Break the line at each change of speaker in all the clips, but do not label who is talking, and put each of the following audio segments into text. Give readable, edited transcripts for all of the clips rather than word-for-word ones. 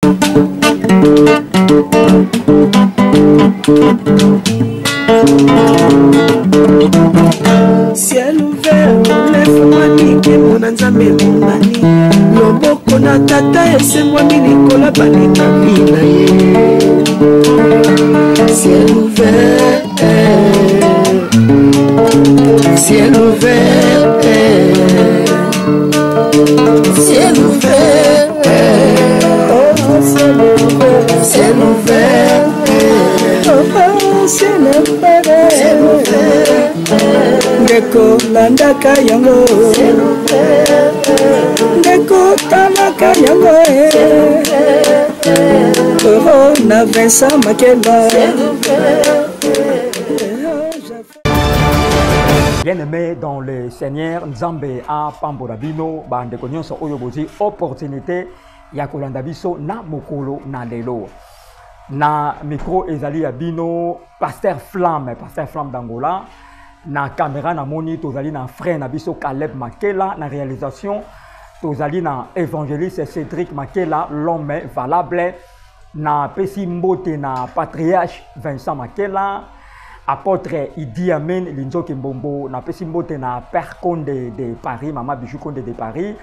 Ciel ouvert, olefungwami, nkembo na Nzambe emonani, loboko na Tata esembwami likolo balingami na ye. Ciel ouvert, ciel ouvert, ciel ouvert, oh, ciel ouvert, ciel ouvert, oh, ciel ouvert, ciel ouvert. Ndeko landaka yango, ndeko talaka yango, oh, na Vincent Makela.
Bien-aimé dans le Seigneur, Nzambe apambola bino bandeko nyonso oyo bozwi opportunité ya kolanda biso na mokolo na lelo. Na micro ezali ya bino Pasteur Flamme, Pasteur Flamme d'Angola. Na caméra namoni tozali na frère na biso Caleb Makela na réalisation tozali na évangéliste Cédric Makela, l'homme valable. Na pesi mbote na patriarche Vincent Makela, apôtre Idi Amin Linzoki Mbombo, na pesi mbote na Père Konde de Paris, Mama Bijou Konde de Paris,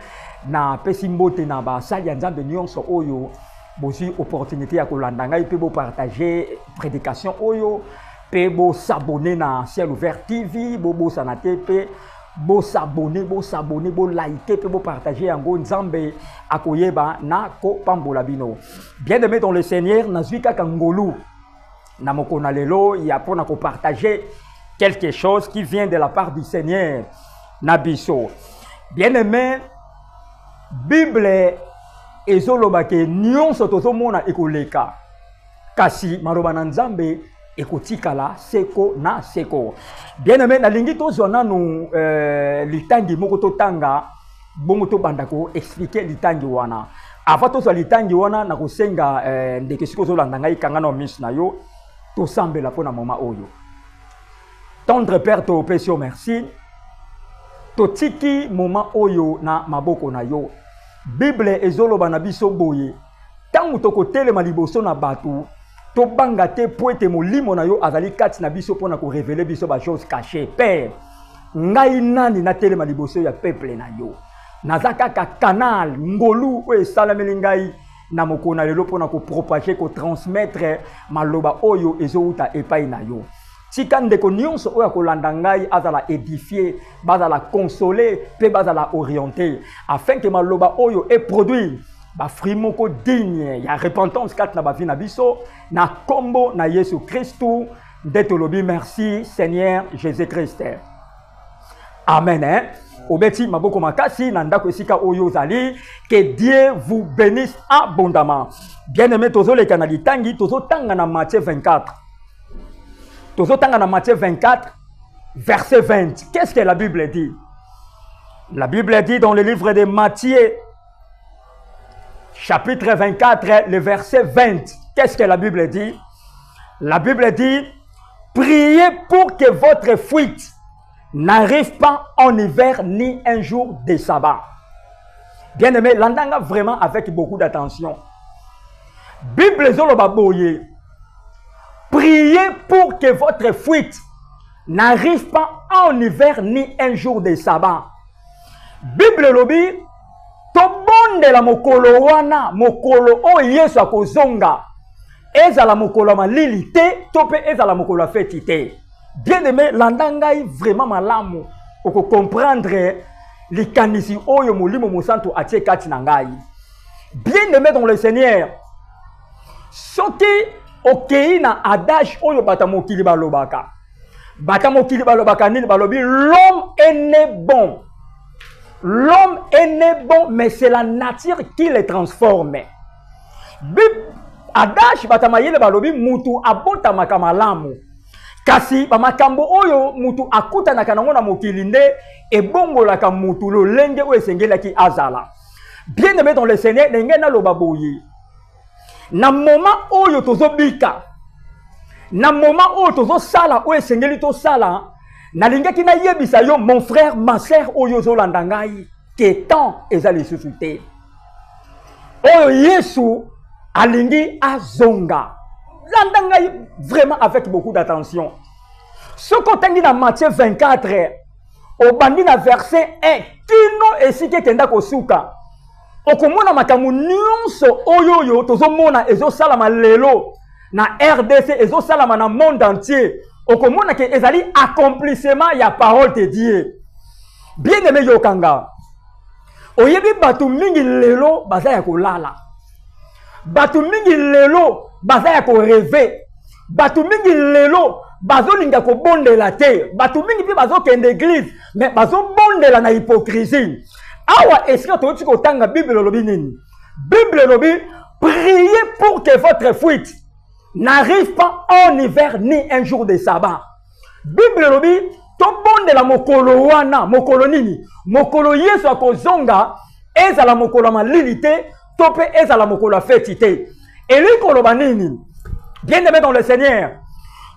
na pesi mbote na basali ya Nzambe nyonso oyo bozwi opportunité ya kolanda ngai mpe bopartage prédication oyo mpe bosabone na Ciel Ouvert TV, bobosana te mpe bosabone, bosabone, bolike mpe bopartage yango. Nzambe akoyeba na kopambola bino. Bien aimé dans le Seigneur, nazwi kaka ngolu na mokolo na lelo ya mpona kopartage quelque chose qui vient de la part du Seigneur na biso. Bien aimé, Bible ezoloba ke nyonso tozomona ekoleka, kasi maloba na Nzambe ekotikala seko na seko. Bien aimé, nalingi tozwa nanu litangi moko totanga, bongo tobanda ko expliquer litangi wana. Avant tozwa litangi wana, nakosenga ndeko soki ozolanda ngai, kanga na miso na yo, tosambela mpona moma oyo. Tendre Père, topesi yo merci, totiki moma oyo na maboko na yo. Bible ezoloba na biso boye, ntango tokotelema liboso na bato, tobanga te po ete molimo na yo azali kati na biso mpona korevele biso ba choses cachées. Père, ngai nani natelema liboso ya peuple na yo? Naza kaka canal ngolu oyo esalameli ngai na mokolo na lelo mpona kopropager, kotransmettre maloba oyo ezowuta epai na yo. Tika ndeko nyonso oyo akolanda ngai azala édifié, bazala consolé mpe bazala orienté, afin que maloba oyo eproduire ba fruit moko digne ya repentance kati na ba vie na biso, na kombo na Yesu Kristu nde tolobi merci Seigneur Jésus-Christ. Amen, hein? Obeti maboko makasi na ndako esika oyo ozali. Que Dieu vous bénisse abondamment. Bien-aimé, tozoleka na litangi, tozotanga na Matthieu 24. Tozotanga na Matthieu 24, verset 20. Qu'est-ce que la Bible dit? La Bible dit dans le livre de Matthieu, chapitre 24, le verset 20. Qu'est-ce que la Bible dit? La Bible dit, priez pour que votre fuite n'arrive pas en hiver ni un jour de sabbat. Bien-aimé, landanga vraiment avec beaucoup d'attention. Bible ezoloba boye, priez pour que votre fuite n'arrive pas en hiver ni un jour de sabbat. Bible elobi tobondela mokolo wana, mokolo oyo Yesu akozonga, ezala mokolo ya malili te to mpe ezala mokolo ya feti te. Bien-aimé, landa ngai vraiment malamu, okokomprendre likanisi oyo Molimo Mosantu atie kati na ngai. Bien-aimé dans le Seigneur, soki okei na adage oyo bato ya mokili balobaka, bato ya mokili balobaka nini? Balobi l'homme est né bon. L'homme est né bon, mais c'est la nature qui le transforme. Adage bato ya mayele balobi mutu abotamaka malamu, kasi bamakambo oyo mutu akutanaka nango na mokili nde ebongolaka mutu lolenge oyo esengelaki azala. Bien-aimé dans le Seigneur, ndenge naloba boye, na moment oyo tozobika, na moment oyo tozosala oyo esengeli tosala, nalingaki nayebisa yo mon frère, ma sœur oyo ozolanda ngai, ke temps eza lisusu te. Oyo Yesu Alingi azonga. Landa ngai vraiment avec beaucoup d'attention. Soki otangi na Matthieu 24, obandi na verset 1 kino esika ekenda kosuka, okomona makambo nyonso oyo oyo tozomona ezosalama lelo na RDC, ezosalama na monde entier. Okomona ke ezali accomplissement ya parole de Dieu. Bien aimé, yokanga. Oyebi bato mingi lelo baza ya kolala. Bato mingi lelo baza ya koreve. Bato mingi lelo bazolinga kobondela te. Bato mingi mpe bazokende eglise, mais bazobondela na hypocrisie. Awa esika toyoti kotanga Bible elobi nini? Bible elobi priez pour que votre fuite n'arrive pas en hiver ni un jour de sabbat. Bible elobi tobondela mokolo wana. Mokolo nini? Mokolo Yesu akozonga, ezala mokolo ya malili te to mpe ezala mokolo ya feti te. Elingi koloba nini? Bien-aimé dans le Seigneur,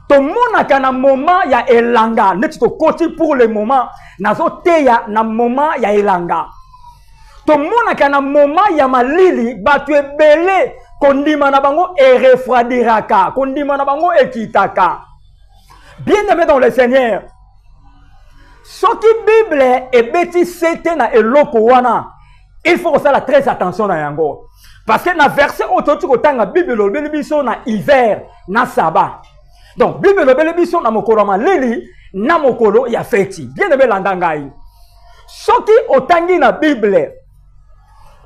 tomonaka na moment ya elanga, neti tokoti pour le moment, nazoteya na moment ya elanga. Tomonaka na moment ya malili, bato ebele kondima na bango erefroidiraka, kondima na bango ekitaka. Bien-aimé dans le Seigneur, soki Bible ebeti sete na eloko wana, il faut kosala très attention na yango. Parce que na verset oyo toti kotanga, Bible elobeli biso na hiver na sabbat. Donc Bible elobeli biso na mokolo ya malili na mokolo ya feti. Bien-aimé, landa ngai. Soki otangi na Bible,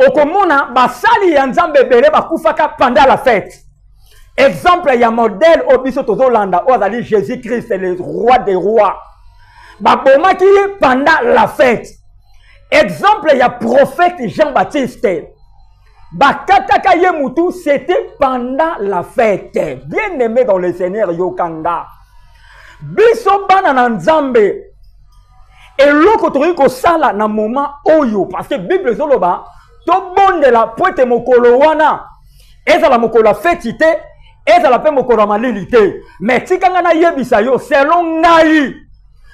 okomona basali ya Nzambe ebele bakufaka pendant la fête. Exemple ya modèle oyo biso tozolanda, oyo azali Jésus-Christ, le roi des rois. Babomaki ye pendant la fête. Exemple ya prophète Jean-Baptiste, bakataka ye mutu, c'était pendant la fête. Bien-aimé dans le Seigneur, yokanga. Biso bana na Nzambe, eloko tokoki kosala na moment oyo, parce que Bible ezoloba tobondela po ete mokolo wana ezala mokolo ya feti te, ezala mpe mokolo ya malili te. Mais tika nga nayebisa yo, selon ngai,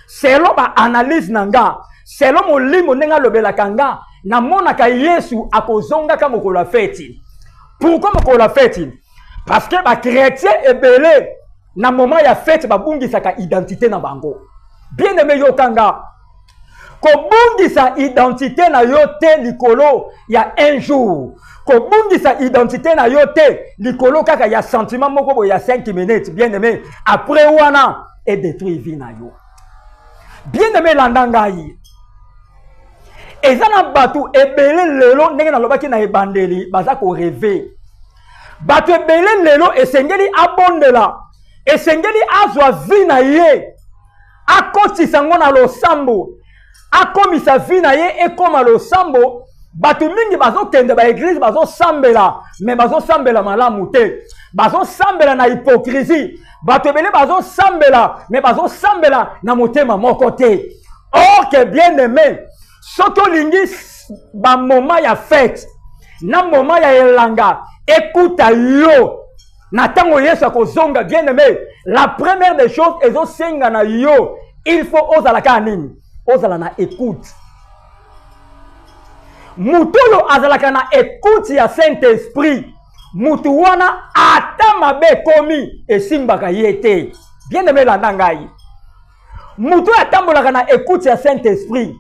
selon ba analyse na nga, selon molimo ndenge alobelaka nga, namonaka Yesu akozongaka mokolo ya feti. Pourquoi mokolo ya feti? Parce que ba chrétien ebele na moment ya feti babungisaka identité na bango. Bien-aimé, yokanga. Kobungisa identité na yo te likolo ya un jour. Kobungisa identité na yo te likolo kaka ya sentiment moko boye ya 5 minutes. Bien-aimé, après wana et détruire vie na yo. Bien-aimé, landa ngai. Eza na bato ebele lelo ndenge nalobaki na ebandeli baza koreve. Bato ebele lelo esengeli abondela, esengeli azwa vie na ye, akotisa ngo na losambo, akomisa vie na ye ekoma losambo. Bato mingi bazokende ba église bazosambela, mais bazosambela malamu te, bazosambela na hypocrisie. Bato ebele bazosambela, mais bazosambela na motema moko te. Or que bien-aimé, soki olingi ba moment ya fête na moment ya elanga ekuta yo na ntango Yesu akozonga, bien-aimé, la première des choses ezosenga na yo, il faut ozala kaka nini? Ozala na écoute. Moto oyo azalaka na écoute ya Saint-Esprit, moto wana ata mabe ekomi esimbaka ye te. Bien-aimé, landa ngai. Moto oyo atambolaka na écoute ya Saint-Esprit,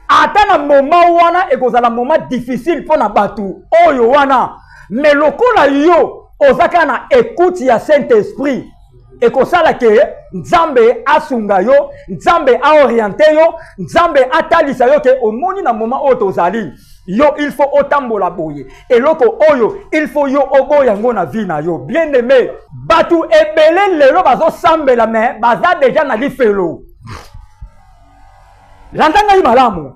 ata na moment wana ekozala moment difficile mpo na bato oyo wana, mais lokola yo oza kaka na écoute ya Saint-Esprit, ekosala ke Nzambe asunga yo, Nzambe aoriente yo, Nzambe atalisa yo ke omoni na moment oyo tozali, yo il faut otambola boye, eloko oyo il faut yo oboya yango na vie na yo. Bien-aimé, bato ebele lelo bazosambela, mais baza deja na lifelo. Landa ngai malamu.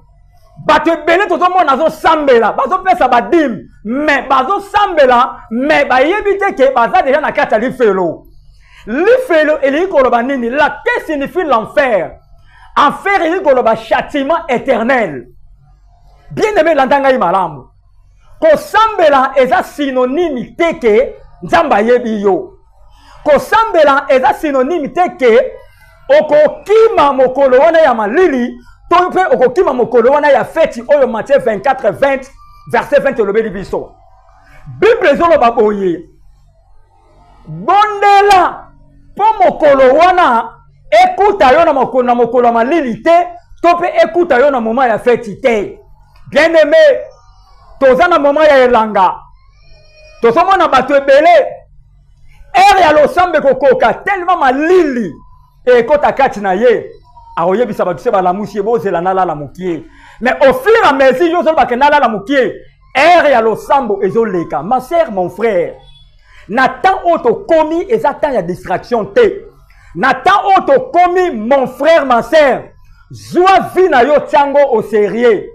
Bato ebele tozomona bazosambela, bazopesa ba dime, mais bazosambela, mais bayebi te ke baza deja na kati ya lifelo. Lifelo elingi koloba nini? La que signifie l'enfer? Enfer elingi koloba châtiment éternel. Bien-aimé, landa ngai malamu. Kosambela eza synonyme te ke Nzambe ayebi yo. Kosambela eza synonyme te ke okokima mokolo wana ya malili to mpe okokima mokolo wana ya feti oyo Matthieu 24 20 verset 20 elobeli biso. Bible ezoloba boye, bondela mpo mokolo wana ekuta yo na mokolo na mokolo ya malili te, to mpe ekuta yo na moma ya feti te. Bien aimé, toza na moma ya elanga, tozomona bato ebele ere ya losambo ekokoka tellement malili ekota kati na ye, akoyebisa bato se balamusi ye, bozela nalala mokie. Mais au fur et à mesure yo ozolobake nalala mokie, ere ya losambo ezoleka. Ma sœur, mon frère, na temps oyo tokomi eza temps ya distraction te. Na temps oyo tokomi, mon frère, ma sœur, zwa vie na yo tiango au sérieux,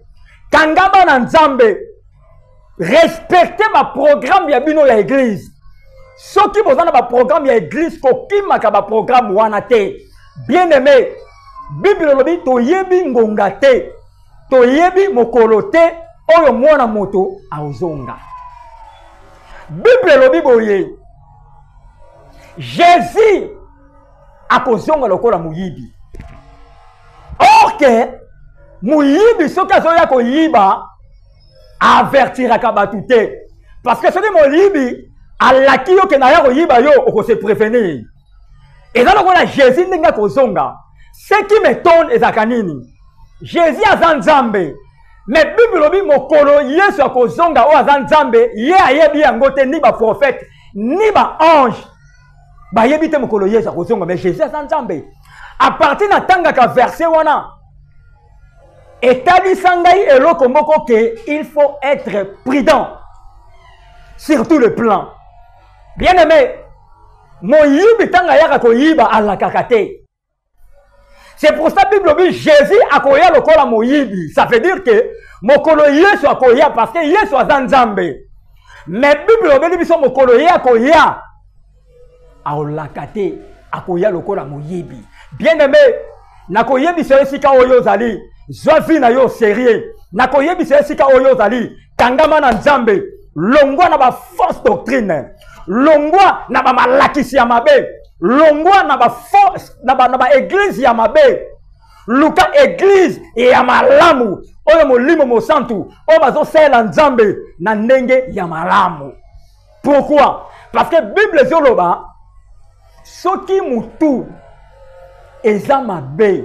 kangama na Nzambe, respecte baprogramme ya bino ya église. Soki boza na baprogramme ya église, kokimaka baprogramme wana te. Bien aimé, Bible elobi toyebi ngonga te, toyebi mokolo te oyo mwana moto akozonga. Bible elobi boye, Jésus akozonga lokola moyibi. Or ke moyibi soki azoya koyiba, avertiraka bato te, parce que soki moyibi alaki yo ke naya koyiba yo, okose prévenir. Eza lokola Jésus ndenge akozonga. Ce qui m'étonne ezalaka nini? Jésus aza Nzambe, mais Bible elobi mokolo Yesu akozonga oyo aza Nzambe, ye ayebi yango te, ni baprophète ni baange bayebi te mokolo Yesu akozonga. Mais Jésus aza Nzambe. A partir na tangaka verset wana, etalisa ngai eloko moko ke il faut être prudent sur tout le plan. Bien aimé, moyibi ntango ayaka koyiba alakaka te. C'est pour ça Bible lobi Jésus akoya lokola moyibi. Ça veut dire que mokolo Yesu akoya, parce que Yesu aza Nzambe. Mais Bible lobeli biso mokolo ye akoya aolaka te, akoya lokola moyibi. Bien aimé, nakoyebisa yo esika oyo ozali, zwa vie na yo sérieux. Nakoyebisa yo esika oyo ozali, kangama na Nzambe, longwa na ba fausse doctrine, longwa na ba malakisi ya mabe, longwa na ba fausse, na ba, na ba église ya mabe. Luka église ya malamu oyo Molimo Mosantu, oyo bazosalela Nzambe na ndenge ya malamu. Pourquoi? Parce que Bible ezoloba soki mutu eza mabe,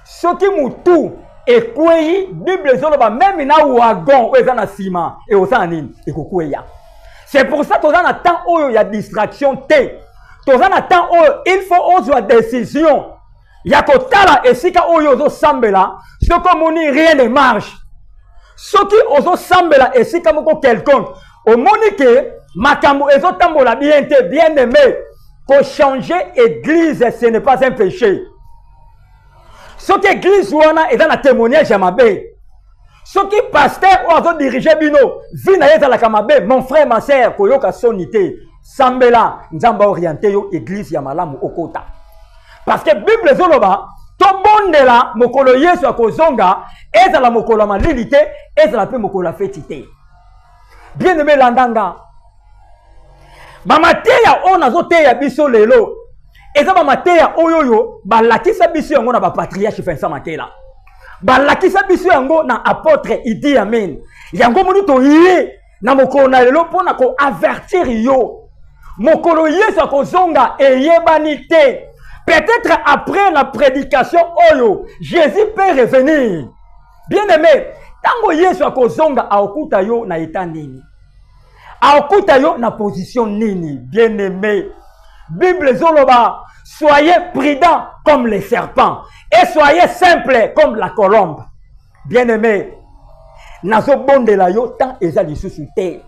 soki mutu ekwei, Bible ezoloba meme na wagon oyo eza na nsima ekosala nini? Ekokweya. C'est pour ça toza na temps oyo ya distraction te. Toza na temps oyo il faut ozwa décision ya kotala esika oyo ozosambela. Soki omoni rien ne marche, soki ozosambela esika moko quelconque, omoni ke makambo ezotambola bien te, bien aimé, kochanger église ce n'est pas un péché. Soki église wana eza na témoignage ya mabe, soki pasteur oyo azodirige bino vie na ye ezalaka mabe, mon frère, ma sœur, koyoka soni te, sambela Nzambe aoriente yo église ya malamu okota. Parce que Bible ezoloba tobondela mokolo Yesu akozonga, ezala mokolo ya malili te, ezala mpe mokolo ya feti te. Bien aimé, landa nga. Bamateya oyo nazoteya biso lelo eza bamateya oyo oyo balakisa biso yango na bapatriarche Vincent Makela, balakisa biso yango na apôtre Idi Amin. Yango moni toye na mokolo na lelo mpo na koavertir yo. Mokolo Yesu akozonga eyebani te. Peut-être après la prédication oyo Jésus peut revenir. Bien aimé, ntango Yesu akozonga akokuta yo na eta nini? Akokuta yo na position nini? Bien aimé, Bible ezoloba soyez prudent comme les serpents et soyez simple comme la colombe. Bien aimé, nazobondela yo, temps eza lisusu te.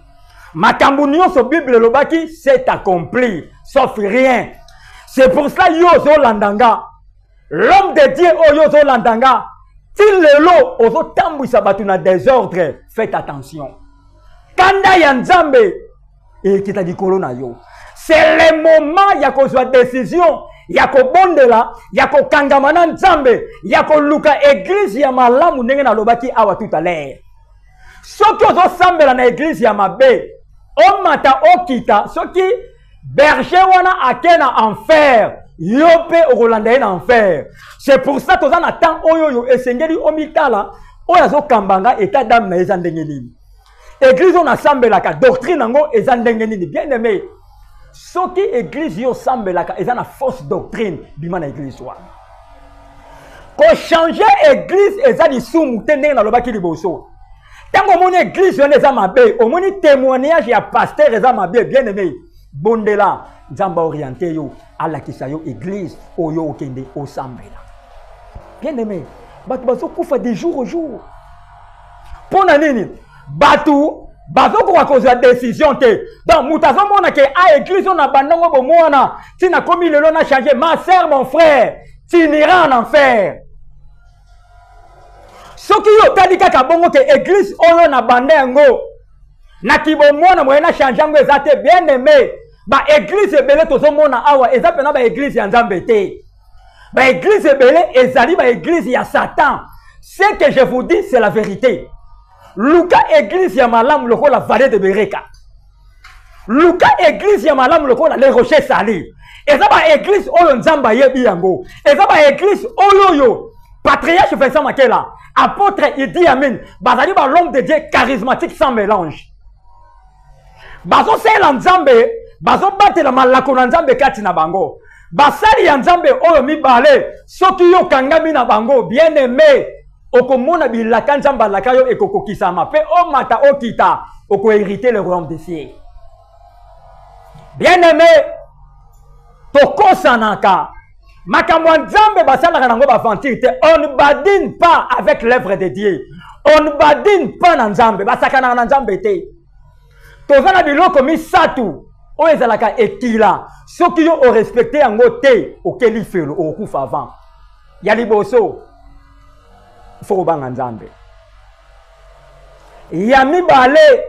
Makambo nyonso Bible elobaki c'est accompli, sauf rien. C'est pour ça yo ozolanda nga, l'homme de Dieu oyo ozolanda nga ti lelo ozotambwisa bato na désordre, faites attention. Kanda ya Nzambe ekita likolo na yo. C'est le moment ya kozwa décision ya kobondela, ya kokangama na Nzambe, ya koluka église ya malamu ndenge nalobaki awa tout à l'heure. Soki ozosambela na église ya mabe, omata okita, soki berger wana ake na enfer, yo mpe okolanda ye na enfer. C'est pour ça toza na temps oyo oyo esengeli omitala oyo azokamba nga état d'âme na ye eza ndenge nini. Église oyo nasambelaka, doctrine yango eza ndenge nini? Bien aimé, soki église yo osambelaka eza na fausse doctrine, bima na église wana. Kochange église eza lisumu te. Ndenge nalobaki liboso, ntango omoni église wana eza mabe, omoni témoignage ya pasteur eza mabe, bien aimé, bondela Nzambe aoriente yo, alakisa yo église oyo okende osambela. Bien aimé, bato bazokufa de jour au jour. Mpo na nini? Bato bazokoka kozwa décision te. Donc moto azomona ke a église oyo na bandango bomwana ntina komi lelo na change. Ma sœur, mon frère, tu n'iras en enfer soki yo otali kaka bongo ke église oyo na banda yango na kibomwana, moye na change yango eza te. Bien aimé, baeglise ebele tozomona awa eza mpena baeglise ya Nzambe te. Baeglise ebele ezali baeglise ya Satan. Ce que je vous dis, c'est la vérité. Luka église ya malamu lokola Vallée de Bereka, luka église ya malamu lokola Les Rocher Sali. Eza baeglise oyo Nzambe ayebi yango, eza baeglise oyo oyo patriarche Vincent Makela, apôtre Idi Amin bazali balhomme de Dieu charismatique sans mélange. Bazosalela Nzambe, bazobatela malako na Nzambe kati na bango. Basali ya Nzambe oyo mibale, soki yo okangami na bango, bien aimé, okomona bilaka Nzambe alaka yo ekokokisama, mpe omata okita, okoherite le royaume des cieux. Bien aimé, tokosanaka makambo ya Nzambe, basalaka nango baventure te. On ne badine pas avec l'œuvre de Dieu, on ne badine pas na Nzambe, basakanaka na Nzambe te. Toza na biloko misato oyo ezalaka ekila, soki yo orespecte yango te, okeli felo, okokufa avant. Ya liboso, faut kobanga Nzambe. Ya mibale,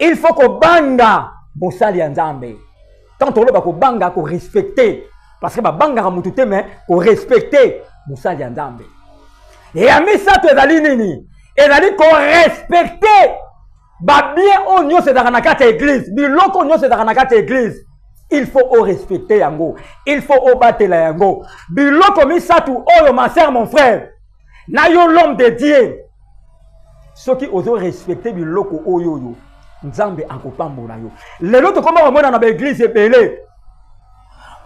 il faut kobanga mosali ya Nzambe. Tant toloba kobanga, korespecte, parce que babangaka motu te, mais korespecte mosali ya Nzambe. Ya misato ezali nini? Ezali korespecte babien oyo nyonso ezalaka na kati ya église. Biloko oyo nyonso ezalaka na kati ya église, il faut orespecte yango, il faut obatela yango. Biloko misato oyo, ma sœur, mon frère, na yo l'homme de Dieu, soki ozorespecte biloko oyo oyo, Nzambe akopambola yo. Lelo tokoma komona na baeglize ebele,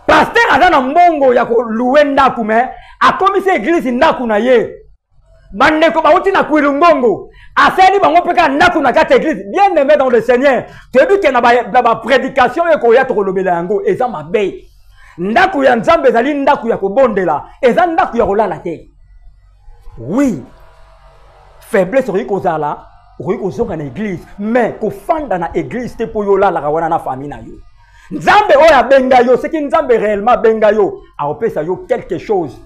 paster aza na mbongo ya koluwe ndako, me akomisi eglize ndako na ye. Bandeko bauti na Kwilungongo, asali bango mpe kaka ndako na kati ya eglize. Bien aimé dans le Seigneur, toyebi ke na baprédication oyo ekoya tokolobela yango. Eza mabe. Ndako ya Nzambe ezali ndako ya kobondela, eza ndako ya kolala te. Oui, faiblesse okoki kozala, okoki kozonga na église, mais kofanda na église te mpo yo olalaka wana na famille na yo. Nzambe oyo abenga yo, soki Nzambe réellement abenga yo, akopesa yo quelque chose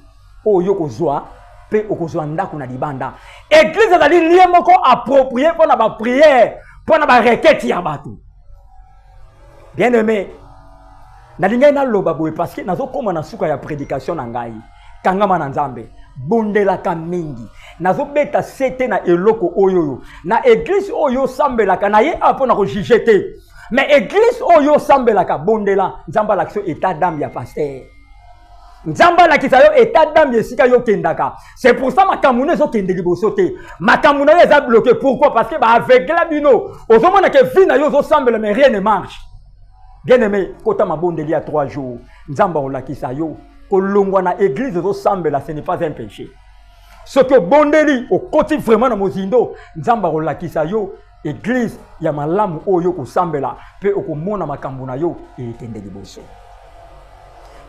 oyo kozwa mpe okozwa ndako na libanda. Église ezali lieu moko approprié mpo na baprière, mpo na barekete ya bato. Bien aimé, nalingai naloba boye parce que nazokóma na suka ya prédication na ngai. Kangama na Nzambe, bondelaka mingi. Nazobeta sete na eloko oyo oyo na église oyo osambelaka na ye awa mpo na kojuge te, mais église oyo osambelaka, bondela Nzambe alakisa yo état d'âme ya pasteur, Nzambe alakisa yo état d'âme esika yo okendaka. C'est pour ça makambo no ezokende liboso te, makambo na yo eza bloqué. Pourquoi? Parce que baaveugla bino. Ozomona ke vie na yo ozosambela, mais rien ne marche. Bien aimé, kota mabondeli ya 3 jours, Nzambe akolakisa yo. Kolongwa na église ozosambela, ce n'est pas un péché. Soki obondeli, okoti vraiment na mozindo, Nzambe akolakisa yo église ya malamu oyo kosambela, mpe okomona makambo na yo ekende liboso.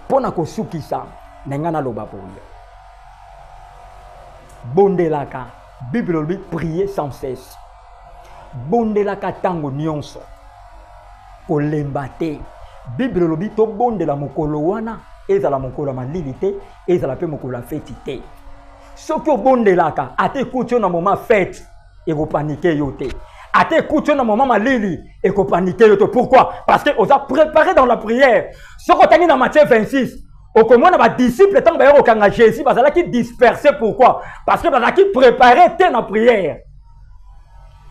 Mpo na kosukisa na ngai, naloba boye: bondelaka. Bible elobi prier sans cesse. Bondelaka ntango nyonso, kolemba te. Bible elobi tobondela mokolo wana, ezala mokolo ya malili te, ezala mpe mokolo ya feti te. Soki obondelaka, ata ekuti yo na moment fete, ekopanike yo te. Ata ekuti yo na moment malili, ekopanike yo te. Pourquoi? Parce que oza préparé dans la prière. Soki otangi na Matthieu 26, okomona badisciple ntango baye kokanga Jésus, bazalaki disperse. Pourquoi? Parce que bazalaki préparé te na prière.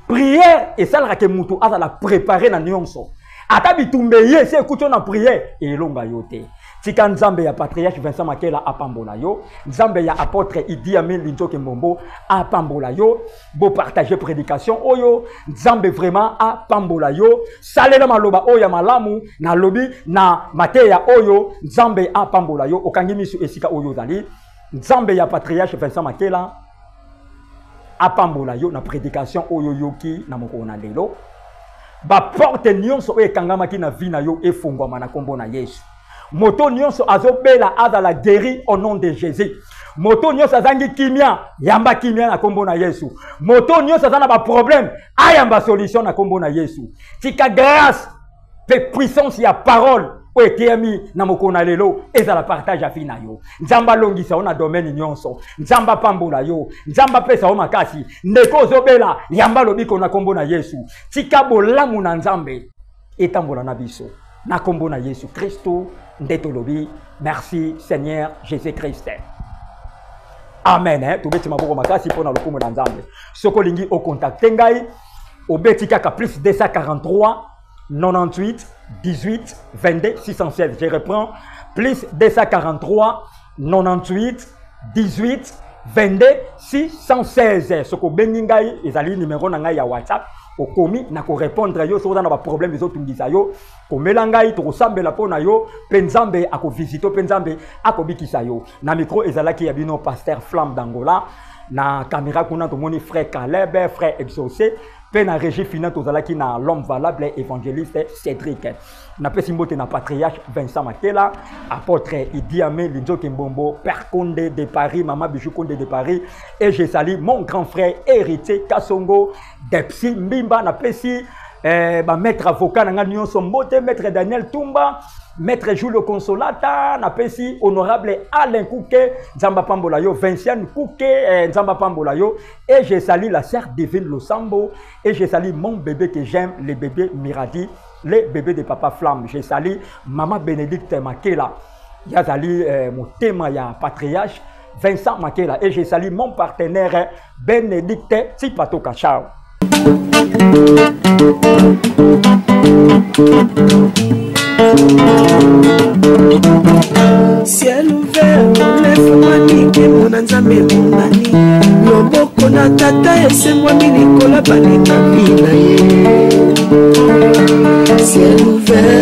Prière esalaka ke motu azala préparé na nyonso. Ata bitumba eye, esi ekuti yo na prière, elonga yo te. Tika Nzambe ya patriarche Vincent Makela apambola yo. Nzambe ya apôtre Idi Amin Linzoke Mbombo apambola yo. Bo partager prédication oyo. Nzambe vraiment apambola yo. Salela maloba oyo ya malamu na lobi na mateya oyo. Nzambe apambola yo. Okangi misu esika oyo ozali. Nzambe ya patriarche Vincent Makela apambola yo na prédication oyo yoki na mokolo na lelo. Ba porte nyonso oyo ekangamaki na vie na yo efongwama na kombo na Yesu. Moto nyonso azobela azala guéri au nom de Jésus. Moto nyonso azangi kimia, yamba kimia na kombo na Yesu. Moto nyonso aza na ba problème, ayamba solution na kombo na Yesu. Tika grâce pe puissance ya parole oyo eteyami na mokolo na lelo ezala partage ya vie na yo. Nzambe alongisa yo na domaine nyonso. Nzambe apambola yo. Nzambe apesa yo makasi. Ndeko ozobela, yamba lobiko na kombo na Yesu. Tika bolamu na Nzambe etambola na biso. Na kombo na Yesu Kristo nde tolobi merci Seigneur Jésus-Christ. Amen. Hein? Tobeti maboko makasi mpo na lokumu na Nzambe. Soki olingi ocontacte ngai, obeti kaka plus 243 98 18 22 616. Je reprends. Plus 243 98 18 22 616. Soki obengi ngai, ezali numéro na ngai ya WhatsApp. Okomi na ko répondre yo soki oza na ba problème ezotungisa yo, komela ngai tokosambela mpo na yo mpe Nzambe akovisite mpe Nzambe akobikisa yo. Na micro ezalaki ya bino Pasteur Flamme d'Angola. Na caméra kuna tomoni frère Caleb, frère Exaucé, mpe na régie finale tozalaki na l'homme valable évangéliste Cédric. Napesi mbote na patriarche Vincent Makela, apôtre Idi Amin Linzoke Mbombo, Père Condé de Paris, Maman Bijou Condé de Paris, et je salue mon grand frère héritier Kasongo Depsi Mbimba. Napesi ba maître avocat na nga nyonso mbote, maître Daniel Tumba, maître Julio Consolata, napesi honorable Alain Kouké, Nzamba Pambola yo, Vinciane Kouké, Nzamba Pambola yo, et je salue la sœur divine Losambo, et je salue mon bébé que j'aime, le bébé Miradi, le bébé de Papa Flamme. Je salue Maman Bénédicte Makela, yazali motema ya patriarche Vincent Makela, et je salue mon partenaire Bénédicte Tipatoka. Ciao.
Ciel ouvert, lefungwami, nkembo na Nzambe emonani. Loboko na Tata esembwami likolo ya balingami na ye. Ciel ouvert.